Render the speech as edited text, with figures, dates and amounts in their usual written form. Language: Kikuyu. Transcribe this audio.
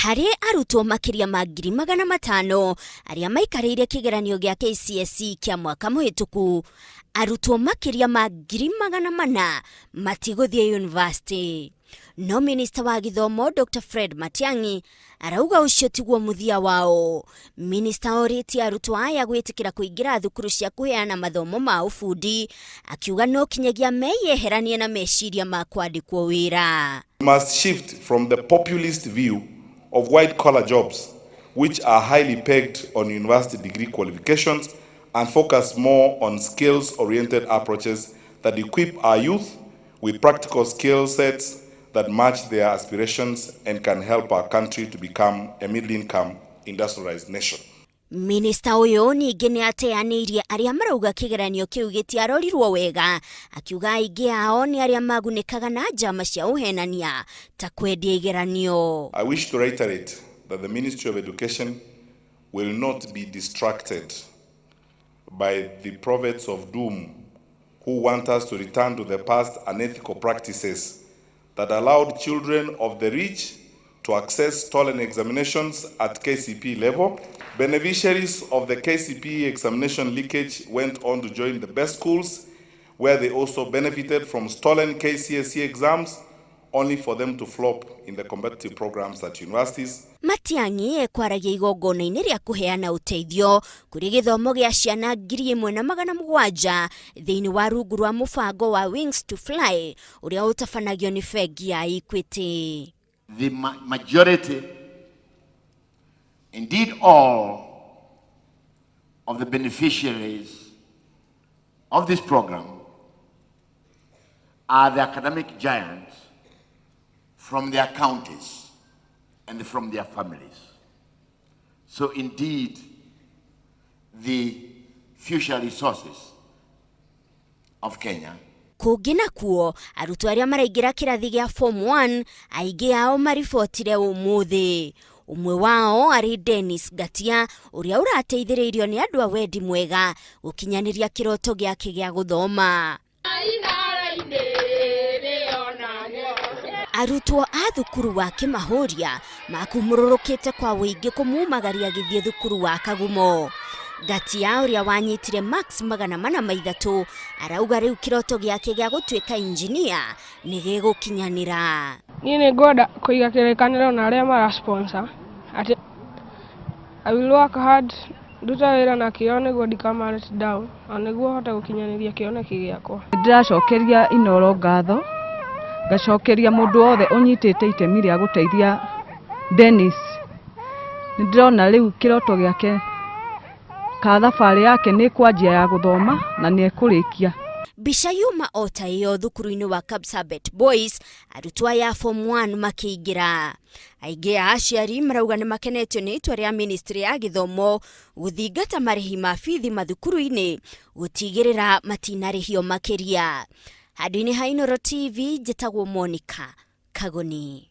Harĩ arutwo makĩria ma 500,000 arĩa maikarĩire kĩgeranio gĩa KCSE kĩa mwaka mũhĩtũku, arutwo makĩria ma 400,000 matigũthiĩ yunivasĩtĩ. No minista wa gĩthomo Dr Fred Matiang'i arauga ũcio tiguo mũthia wao. Minista orĩtie arutwo aya gwĩtĩkĩra kũingĩra thukuru cia kũheana mathomo ma ũbundi, akiuga no kinyagia meyeheranie na meciria ma kwandĩkwo wĩra. We must shift from the populist view of white collar jobs which are highly pegged on university degree qualifications and focus more on skills oriented approaches that equip our youth with practical skill sets that match their aspirations and can help our country to become a middle income industrialized nation. Minista ũyũ ningĩ nĩ ateanĩirie arĩa marauga kĩgeranio kĩu gĩtiarorirwo wega, akiuga aingĩ ao nĩ arĩa magunĩkaga na njama cia ũhenania ta kwendia igeranio. I wish to reiterate that the Ministry of Education will not be distracted by the prophets of doom who want us to return to the past unethical practices that allowed children of the rich to access stolen examinations at KCPE level. Beneficiaries of the KCPE examination leakage went on to join the best schools, where they also benefited from stolen KCSE exams, only for them to flop in the competitive programs at universities. Matiang'i ekwaragia igongona-inĩ rĩa kũheana ũteithio kũrĩ gĩthomo gĩa ciana 1700 thĩinĩ wa rungu rwa mũbango wa Wings to Fly ũrĩa ũtabanagio nĩ bengi ya Equity. The majority, indeed all, of the beneficiaries of this program are the academic giants from their counties and from their families. So indeed, the future resources of Kenya. Kũngĩ nakuo, arutwo arĩa maraingĩra kĩrathi gĩa Form 1 aingĩ ao maribotire ũmũthĩ. Ũmwe wao arĩ Dennis Ngatia, ũrĩa ũrateithĩrĩirio nĩ andũ a wendi mwega gũkinyanĩria kĩroto gĩake gĩa gũthoma. Arutwo a thukuru wa Kĩmahũria makumũrũrũkĩte kwa ũingĩ kũmumagaria agĩthiĩ thukuru wa Kagumo. Ngatia, ũrĩa wanyitire marks 403, arauga rĩu kĩroto gĩake gĩa gũtuĩka injinia nĩ gĩgũkinyanĩra. Niĩ nĩ ngwenda kũiga kĩrĩkanĩro na arĩa mara sponsor atĩ I will work hard, ndute wĩra na kĩo nĩguo ndikama let down na nĩguo hote gũkinyanĩria kĩoneki gĩakwa. Ndĩracokeria Inooro ngatho, ngacokeria mũndũ wothe ũnyitĩte itemi rĩa gũteithia Dennis. Nĩ ndĩrona rĩu kĩroto gĩake ka thabarĩ yake nĩ kwanjia ya gũthoma na nĩ ekũrĩkia. Mbica yuma o ta ĩyo thukuru-inĩ wa Kapsabet Boys, arutwo aya Form 1 makĩingĩra. Aingĩ a aciari marauga nĩ makenetio nĩ itua rĩa ministry ya gĩthomo gũthingata marĩhi ma bithi mathukuru-inĩ gũtigĩrĩra matinarĩhio makĩria. Handũ-inĩ ha Inooro TV, njĩtagwo Monica Kagoni.